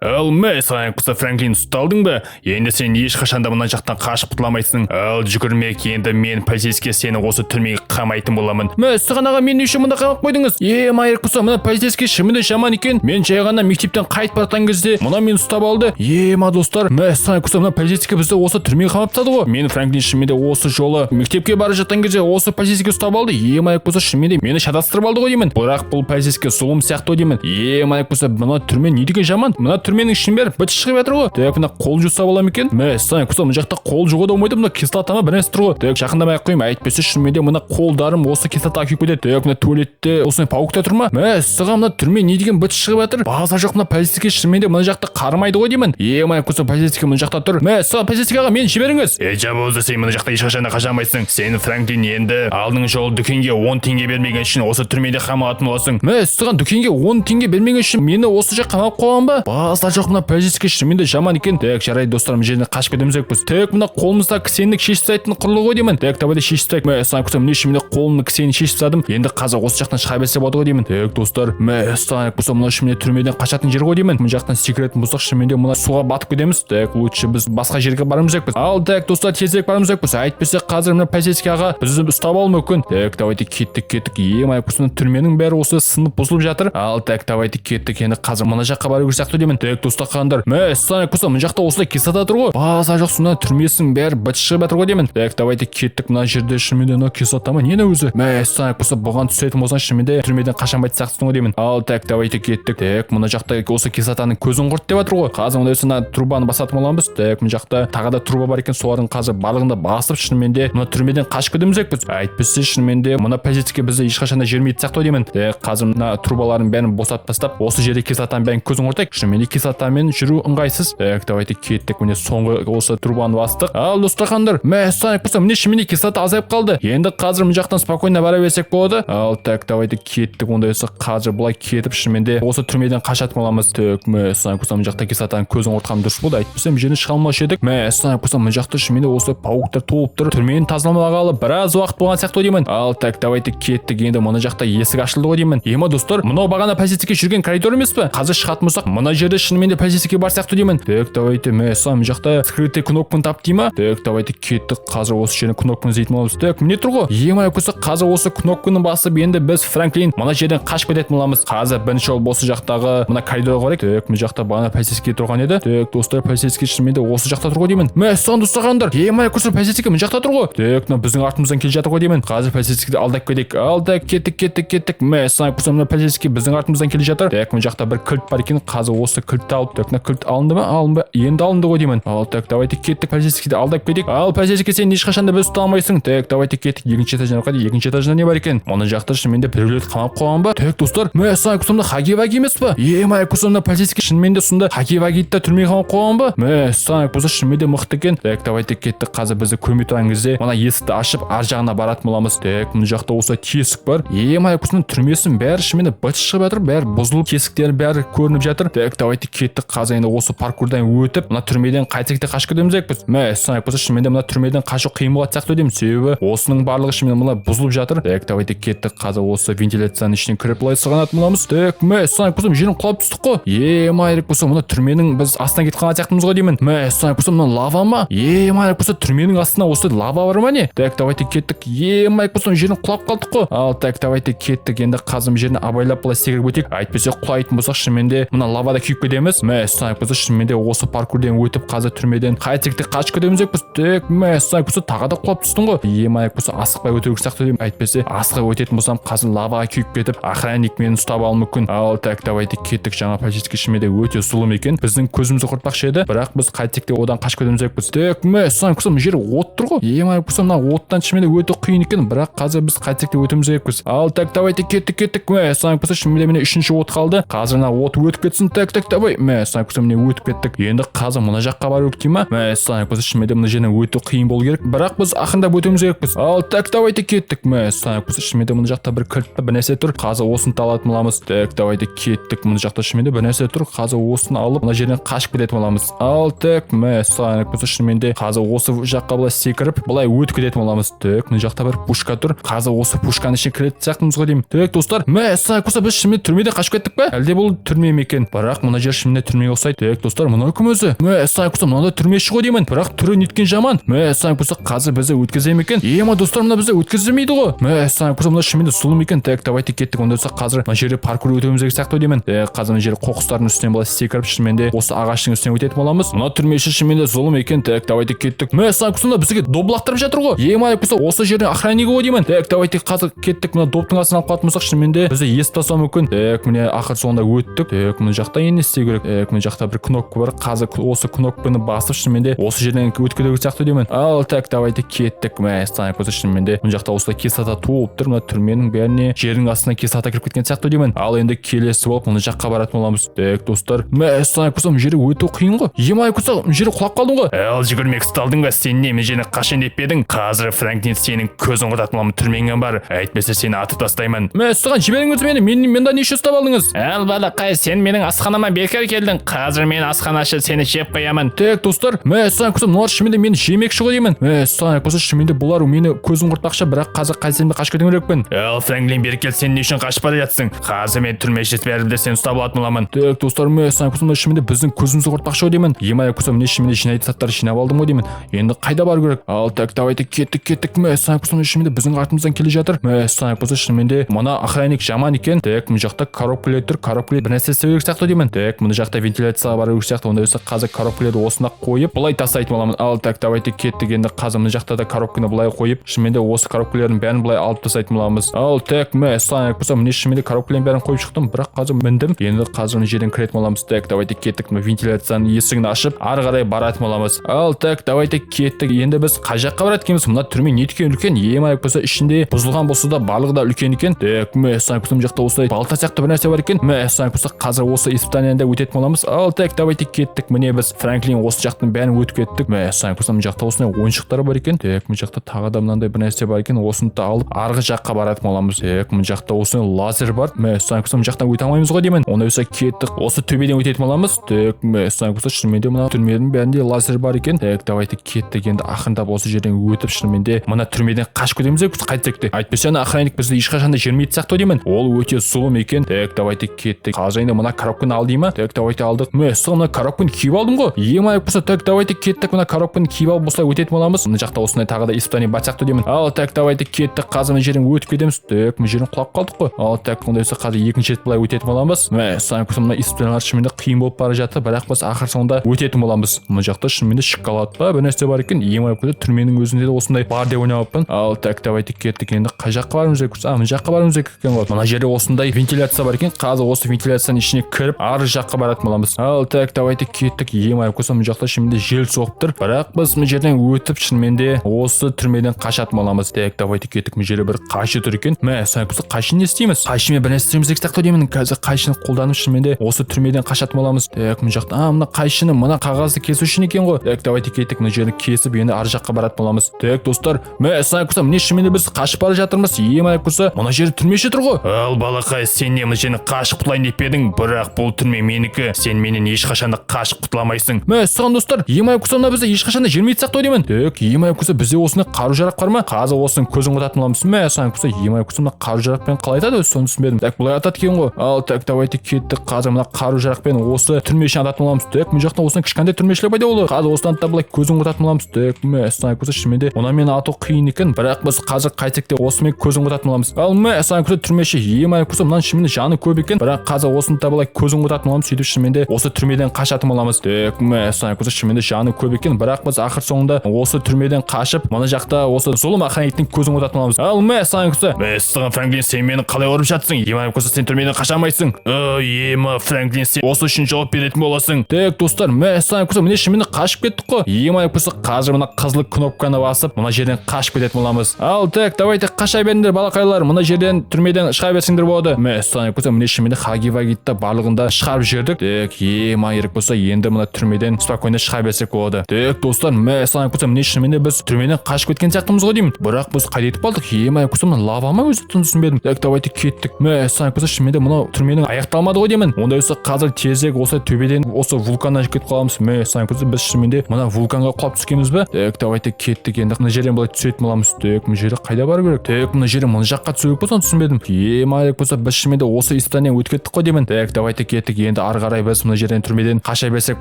Ал мә саған болса, Франклин, ұсталдың ба? Енді сен ешқашан да мына жақтан қашып құтыла алмайсың. Ал жүгірмек, енді мен полицейский сені осы түрмеге қамайтын боламын. Мәссаған, аға, мені не үшін мұнда қамап қойдыңыз? Е, майыр болса, мына полицейский шынымен де жаман екен. Мен жай ғана мектептен қайтып бара жатқан кезде мына мені ұстап алды. Е, ма, достар, мәссаған, болса, мына полицейский бізді осы түрмеге қамап тастады ғой. Мен Франклин шынымен де осы жолы мектепке бара жатқан кезде осы полицейский ұстап алды. Е, майыр болса, шынымен де мені шатастырып алды ғой деймін. Бірақ бұл полицейский зұлым сияқты ғой деймін. Е, майыр болса, мына түрме не деген жаман? Мына түрменің ішінің бәрі быт шығып жатыр ғой. Так, мына қол жуса бола ма екен? Мәссаған, болса, мына жақта қол жууға да болмайды. Мына кислота ма, бір нәрсе тұр ғой. Так, жақындамай ақ қояйын, әйтпесе шынымен де мына қолдарым осы кислотаға күйіп кетеді. Так, мына туалетте осындай пауктар тұр ма? Мәссаған, мына түрме не деген быт шығып жатыр? Базар жоқ, мына полицейский шынымен де мына жақта қарамайды ғой деймін. Е, май болса, полицейский мына жақта тұр. Мәссаған, полицейский аға, мені жіберіңіз. Е, жабылды, сен мына жақта ешқашан да қаша алмайсың. Сен, Франклин, енді алдыңғы жолы дүкенге 10 теңге бермеген үшін осы түрмеде қамалатын боласың. Мәссаған, дүкенге 10 теңге бермеген үшін мені осы жаққа қамап қойған ба? Базар жоқ, мына полицейский шынымен де жаман екен. Так, жарайды, достар, мына жерден қашып кетуіміз керекпіз. Так, мына қолымызда кісенді шешіп тастайтын құрылғы ғой деймін. Так, давайте шешіп тастайық. Мәссаған, күтемін, міне, шынымен де қолымның кісенін шешіп тастадым. Енді қазір осы жақтан шыға берсе болады ғой деймін. Так, достар, мәссаған, болса, мына шынымен түрмеден қашатын жер ғой деймін. Мына жақтан секіретін болсақ, шынымен де мына суға батып кетеміз. Так, лучше біз басқа жерге баруымыз керекпіз. Ал так, достар, тезірек баруымыз керекпіз, әйтпесе қазір мына полицейский аға бізді ұстап алуы мүмкін. Так, давайте, кеттік, кеттік. Е, май, түрменің бәрі осы сынып бұзылып жатыр. Ал так, давайте, кеттік. Енді қазір мына жаққа бару керек сияқты деймін. Так, достар, қараңдар, мәссаған, болса, мына жақта осылай кислота тұр ғой. Базар жоқ, мына түрмесінің бәрі быт шығып жатыр ғой деймін. Так, давайте, кеттік. Мына жерде шынымен де мына кислота ма, не өзі? Мәссаған, болса, бұған түсетін болсаң, шынымен де түрмеден қаша алмайтын сияқтысың ғой деймін. Ал так, давайте, кеттік. Так, мына жақта осы кислотаның көзін құрт деп жатыр ғой. Қазір ондай болса, мына трубаны басатын боламыз. Так, мына жақта тағы да труба бар екен, солардың қазір барлығын да басып, шынымен де мына түрмеден қашып кетуіміз керекпіз. Әйтпесе шынымен де мына полицейский бізді ешқашан да жібермейтін сияқты ғой деймін. Так, қазір мына трубалардың бәрін босатып тастап, осы жерде кислотаның бәрін көзін құртайық. Шынымен де кислотамен жүру ыңғайсыз. Так, давайте, кеттік. Міне, соңғы осы трубаны бастық. Ал достар, қараңдар, мәссаған, болса, міне, шынымен де кислота азайып қалды. Енді қазір мына жақтан спокойно бара берсек болады. Ал так, давайте, кеттік. Ондай болса, қазір былай кетіп, шынымен де осы түрмеден қашатын боламыз. Так, мәссаған, болса, мына жақта кислотаның көзін құртқаным дұрыс болды, әйтпесе мына жерден шыға алмаушы едік. Мәссаған, болса, мына жақта шынымен де осы пауктар толып тұр. Түрмені тазаламағалы біраз уақыт болған сияқты ғой деймін. Ал так, давайте, кеттік. Енді мына жақта есік ашылды ғой деймін. Ема, достар, мынау бағана полицейский жүрген коридор емес пе? Қазір шығатын болсақ, мына жерде шынымен де полицейский бар сияқты деймін. Так, давайте. Мәссаған, мына жақта скрытый кнопканы тап дей ма? Так, давайте, кеттік. Қазір осы жерден кнопканы іздейтін боламыз. Так, міне тұр ғой. Ема, болса, қазір осы кнопканы басып, енді біз, Франклин, мына жерден қашып кететін боламыз. Қазір бірінші болып осы жақтағы мына коридорға барайық. Так, мына жақта бағана полицейский тұрған еді. Так, достар, полицейский шынымен де осы жақта тұр ғой деймін. Мәссаған, достар, қараңдар. Ема, болса, полицейский мына жақта тұр ғой. Так, мына біздің артымыздан келе жатыр ғой деймін. Қазір полицейскийді алдап кетейік. Ал так, кеттік, кеттік, кеттік. Мәссаған, болса, мына полицейский біздің артымыздан келе жатыр. Так, мына жақта бір кілт бар екен. Қазір осы кілтті алып, так, мына кілт алынды ма? Алынба, енді алынды ғой деймін. Ал так, давайте, кеттік. Полицейскийді алдап кетейік. Ал, полицейский, сен ешқашан да бізді ұста алмайсың. Так, давайте, кеттік. Екінші этажына қарай. Екінші этажда не бар екен? Мына жақта шынымен де біреулерді қамап қойған ба? Так, достар, мәссаған, сонда Хаги Ваги емес па? Е, май, сонда полицейский шынымен де сонда Хаги Вагиді да түрмеге қамап қойған ба? Мәссаған, болса, шынымен де мықты екен. Так, давайте, кеттік. Қазір бізді көрмей тұрған кезде мына есікті ашып, ар жағына баратын боламыз. Так, мына жақта осылай тесік бар. Е, май, түрмесінің бәрі шынымен де быт шығып жатыр, бәрі бұзылып, тесіктері бәрі көрініп жатыр. Так, давайте, кеттік. Қазір енді осы паркурдан өтіп, мына түрмеден қайтсек те қашып кетуіміз керекпіз. Мәссаған, болса, шынымен де мына түрмеден қашу қиын болатын сияқты деймін, себебі осының барлығы шынымен мына бұзылып жатыр. Так, давайте, кеттік. Қазір осы вентиляцияның ішіне кіріп, былай сырғанатын боламыз. Так, мәссаған, болса, мына жерден құлап түстік қой. Е, майрик, болса, мына түрменің біз астынан кетіп қалған сияқтымыз ғой деймін. Мәссаған, болса, мына лава ма? Е, майрик, болса, түрменің астына осы лава бар ма, не? Так, давайте, кеттік. Е, майрик, болса, мына жерден құлап қалдық қой. Ал так, давайте, кеттік. Енді қазір мына жерден абайлап былай секіріп өтейік, әйтпесе құлайтын болсақ, шынымен де мына лавада күйіп кетеміз. Мәссаған, болса, шынымен де осы паркурден өтіп, қазір түрмеден қайтсек те қашып кетуіміз керекпіз. Так, мәссаған, болса, тағы да құлап түстің ғой. Е, майрик, болса, асықпай өту керек сияқты деймін, әйтпесе асығып өтетін болсам, қазір лаваға күйіп кетіп, охранник мені ұстап алуы мүмкін. Ал так, давайте, кеттік. Жаңа полицейский шынымен де өте зұлым екен, біздің көзімізді құртпақшы еді, бірақ біз қайтсек те одан қашып кетуіміз керекпіз. Так, мәссаған, болса, мына жерде от тұр ғой. Е, майрик, болса, мына оттан шынымен де өте қиын екен, бірақ қазір біз қайтсек те өтуіміз керекпіз. Ал так, давайте, кеттік, кеттік. Мәссаған, болса, шынымен де міне үшінші от қалды. Қазір мына от өтіп кетсін. Так, так, давай. Мәссаған, болса, міне, өтіп кеттік. Енді қазір мына жаққа бару керек дей ма? Мәссаған, болса, шынымен де мына жерден өту қиын болу керек, бірақ біз ақырындап өтуіміз керекпіз. Ал так, давайте. Давайте кеттік. Мәссаған, шынымен де мына жақта бір кілт па, бір нәрсе тұр. Қазір осыны да алатын боламыз. Так, давайте кеттік. Мына жақта шынымен де бір нәрсе тұр. Қазір осыны алып, мына жерден қашып кететін боламыз. Ал, так, мәссаған, шынымен де қазір осы жаққа былай секіріп, былай өтіп кететін боламыз. Так, мына жақта бір пушка тұр. Қазір осы пушканың ішіне кіретін сияқтымыз ғой деймін. Так, достар, мәссаған, біз шынымен түрмеден қашып кеттік па? Әлде бұл түрме ме екен? Бірақ мына жер шынымен түрмеге ұқсайды. Так, достар, мынау кім өзі? Мәссаған, мынау да түрмеші ғой деймін. Бірақ түрі неткен жаман. Мәссаған, қазір бізді өткізе ме екен? Ема, достар, мына бізді өткізбейді ғой. Мәссаған, мына шынымен де зұлым екен. Так, давайте кеттік. Онда болса қазір мына жерде паркур өтуіміз керек сияқты деймін. Так, қазір мына жерде қоқыстардың үстінен былай секіріп, шынымен де осы ағаштың үстінен өтетін боламыз. Мына түрмеші шынымен де зұлым екен. Так, давайте кеттік. Мәссаған, мына бізге доп лақтырып жатыр ғой. Ема, осы жердің охраннигі ғой деймін. Так, давайте қазір кеттік. Мына доптың астына алып қалатын болсақ, шынымен де бізді естіп тастауы мүмкін. Так, міне, ақыр соңында өттік. Так, мына жақта енді не істеу керек? Так, мына жақта бір кнопка бар. Қазір осы кнопканы басып, шынымен де осы жерден өтіп кету керек сияқты деймін. Ал, так, давайте кеттік. Мәссаған, шынымен де мына жақта осылай кислота толып тұр. Мына түрменің бәріне жердің астына кислота кіріп кеткен сияқты деймін. Ал енді келесі болып мына жаққа баратын боламыз. Так, достар, мәссаған, мына жерде өту қиын ғой. Ема, мына жерде құлап қалдым ғой. Ал, жүгірмек, ұсталдың ба? Сен не, мен жені қашан деп пе едің? Қазір, Франклин, сенің көзін құртатын боламын. Түрмеңе бар, әйтпесе сені атып тастаймын. Мәссаған, жіберіңіз мені. Мен мында не үшін ұстап алдыңыз? Ал, балақай, сен менің асханама бекер келдің. Қазір мен асханашы сені жеп қоямын. Так, достар, мәссаған, мыналар шынымен де мені жемекші ғой деймін. Мәссаған, шынымен де бұлар мені көзін құртпақшы, бірақ қазір қайтсем де қашып кетуім керекпін. Ал, Франклин, бері кел. Сен не үшін қашып бара жатсың? Қазір мен түрмеші бәрібір де сені ұстап алатын боламын. Так, достар, мәссаған, мына шынымен де біздің көзімізді құртпақшы ғой деймін. Ема, міне, шынымен де жинайтын заттарды жинап алдым ғой деймін. Енді қайда бару керек? Ал, так, давайте кеттік, кеттік. Мәссаған, мына шынымен де біздің артымыздан келе жатыр. Мәссаған, шынымен де мына охранник жаман екен. Так, мына жақта коробкалар тұр. Коробкалар бір нәрсе істеу керек сияқты деймін. Так, мына жақта вентиляцияға бару керек сияқты. Онда болса қазір коробкаларды осында қойып, былай тастайтын боламын. Ал, так, давайте кеттік. Енді қазір мына жақта да коробканы былай қойып, шынымен де осы коробкалардың бәрін былай алып тастайтын боламыз. Ал, так, мәссаған, міне, шынымен де коробкалардың бәрін қойып шықтым, бірақ қазір міндім. Енді қазір мына жерден кіретін боламыз. Так, давайте кеттік. Мына вентиляцияның есігін ашып, ары қарай баратын боламыз. Ал, так, давайте кеттік. Енді біз қай жаққа барады екенбіз? Мына түрме неткен үлкен? Ема, болса ішінде бұзылған болса да, барлығы да үлкен екен. Так, мәссаған, мына жақта осылай балта сияқты бір нәрсе бар екен. Мәссаған, қазір осы испытанияда өтетін боламыз. Ал, так, давайте кеттік. Міне, біз, Франклин, осы жақтың бәрін өтіп кеттік. Мәссаған, мына жақта осындай ойыншықтар бар екен. Так, мына жақта тағы да мынандай бір нәрсе бар екен. Осыны да алып, арғы жаққа баратын боламыз. Так, мына жақта осындай лазер бар. Мәссаған, мына жақтан өте алмаймыз ғой деймін. Онда болса кеттік, осы төбеден өтетін боламыз. Так, мәссаған, шынымен де мына түрменің бәрінде лазер бар екен. Так, давайте кеттік. Енді ақырындап осы жерден өтіп, шынымен де мына түрмеден қашып кетеміз де, қайтсек те. Әйтпесе ана охранник бізді ешқашан да жібермейтін сияқты ғой деймін. Ол өте зұлым екен. Так, давайте кеттік. Қазір енді мына коробканы ал дей ма? Так, давайте алдық. Мәссаған, мына коробканы киіп алдым ғой. Ема, болса, так, давайте кеттік. Мына коробканы киіп алып, осылай өтетін боламыз. Мына жақта осындай тағы да испытание бар сияқты деймін. Ал, так, давайте кеттік. Қазір мына жерден өтіп кетеміз. Так, мына жерден құлап қалдық қой. Ал, так, онда болса қазір екінші рет былай өтетін боламыз. Мәссаған, мына испытаниялар шынымен де қиын болып бара жатыр, бірақ біз ақыр соңында өтетін боламыз. Мына жақта шынымен де шоколад па, бір нәрсе бар екен. Ема, түрменің өзінде де осындай бар деп ойламаппын. Ал, так, давайте кеттік. Енді қай жаққа баруымыз керек? А, мына жаққа баруымыз керек екен ғой. Мына жерде осындай вентиляция бар екен. Қазір осы вентиляцияның ішіне кіріп, ары жаққа баратын боламыз. Ал, так, давайте кеттік. Ема, мына жақта шынымен де жел соғып тұр, бірақ біз мына жерден өтіп, шынымен де осы түрмеден қашатын боламыз. Так, давайте кеттік. Мына жерде бір қайшы тұр екен. Мәссаған, қайшыны не істейміз? Қайшымен бір нәрсе істеуіміз керек сияқты деймін. Қазір қайшыны қолданып, шынымен де осы түрмеден қашатын боламыз. Так, мына жақта, а, мына қайшыны мына қағазды кесу үшін екен ғой. Так, давайте кеттік. Мына жерді кесіп, енді ар жаққа баратын боламыз. Так, достар, мәссаған, міне, шынымен де біз қашып бара жатырмыз. Ема, мына жерде түрмеші тұр ғой. Ал, балақай, сен не, мына жерден қашып құтылайын деп пе едің? Бірақ бұл түрме менікі. Сен менен ешқашан да қашып құтыла алмайсың. Мәссаған, достар, ема, мына бізді ешқашан да жібермейтін сияқты ғой деймін. Так, ема, бізде осындай қару жарақ бар ма? Қазір осының көзін құртатын боламыз. Мәссаған, ема, мына қару жарақпен қалай атады өзі, соны түсінбедім. Так, былай атады екен ғой. Ал, так, давайте кеттік. Қазір мына қару жарақпен осы түрмешіні ататын боламыз. Так, мына жақта осындай кішкентай түрмешілер пайда болды. Қазір осыдан да былай көзін құртатын боламыз. Так, мәссаған, шынымен де мынамен ату қиын екен, бірақ біз қазір қайтсек те осымен көзін құртатын боламыз. Ал, мәссаған, түрмеші, ема, мынаның шынымен де жаны көп екен, бірақ қазір осыны да былай көзін құртатын боламыз. Сөйтіп, шынымен де осы түрмеден қашатын боламыз. Так, мәссаған, шынымен де жаны көп екен, бірақ біз ақыр соңында осы түрмеден қашып, мына жақта осы зұлым охранниктің көзін құртатын боламыз. Ал, мәссаған. Мәссаған, Франклин, сен мені қалай ұрып жатсың? Ема, сен түрмеден қаша алмайсың. Ема, Франклин, сен осы үшін жауап беретін боласың. Так, достар, мәссаған, міне, шынымен де қашып кеттік қой. Ема, қазір мына қызыл кнопканы басып, мына жерден қашып кететін боламыз. Ал, так, давайте қаша беріңдер, балақайлар. Мына жерден, түрмеден шыға берсеңдер болады. Мәссаған, міне, шынымен де Хаги Вагиді барлығын да шығарып жібердік. Так, ема, керек болса енді мына түрмеден спокойно шыға берсек болады. Так, достар, мәссаған, міне, шынымен де біз түрмеден қашып кеткен сияқтымыз ғой деймін. Бірақ Бірақ біз қайда кетіп қалдық? Ема, болса, мына лава ма өзі, түсінбедім. Так, давайте кеттік. Мәссаған, болса, шынымен де мынау түрменің аяқталмады ғой деймін. Ондай болса, қазір тезірек осы төбеден, осы вулканнан кетіп қаламыз. Мәссаған, болса, біз шынымен де мына вулканға құлап түскенбіз бе? Так, давайте кеттік. Енді мына жерден былай түсетін боламыз. Так, мына жерде қайда бару керек? Так, мына жерде мына жаққа түсу керек па, соны түсінбедім. Ема, болса, біз шынымен де осы испытаниені өтіп кеттік қой деймін. Так, давайте кеттік. Енді ары қарай біз мына жерден, түрмеден қаша берсек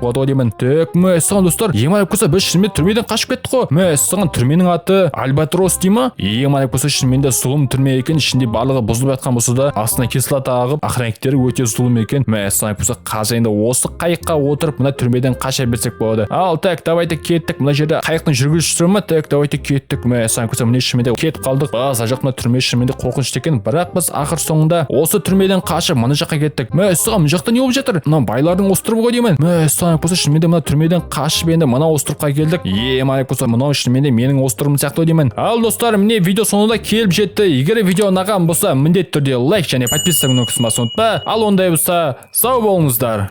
болады ғой деймін. Так, мәссаған, достар, ема, болса, біз шынымен түрмеден қашып кеттік қой. Мәссаған, түрменің аты Альбатрос дей ма? Ема, болса, шынымен де зұлым түрме екен. Ішінде барлығы бұзылып жатқан болса да, астына кислота ағып, охранниктері өте зұлым екен. Мәссаған, болса, қазір енді осы қайыққа отырып, мына түрмеден қаша берсек болады. Ал, так, давайте кеттік. Мына жерде қайықтың жүргізушісі ма? Так, давайте кеттік. Мәссаған, болса, міне, шынымен де кетіп қалдық. Базар жоқ, мына түрме шынымен де қорқынышты екен. Бірақ біз ақыр соңында осы түрмеден қашып, мына жаққа кеттік. Мәссаған, мына жақта не болып жатыр? Мына байлардың островы ғой деймін. Мәссаған, болса, шынымен де мына түрмеден қашып, енді мына островқа келдік. Ема, болса, мынау шынымен де менің островым сияқты ғой деймін. Ал, достар, міне, видео соңында келіп жетті. Егер видео ұнаған болса, міндетті түрде лайк және подписка кнопкасын басуды ұмытпа. Ал ондай болса, сау болыңыздар.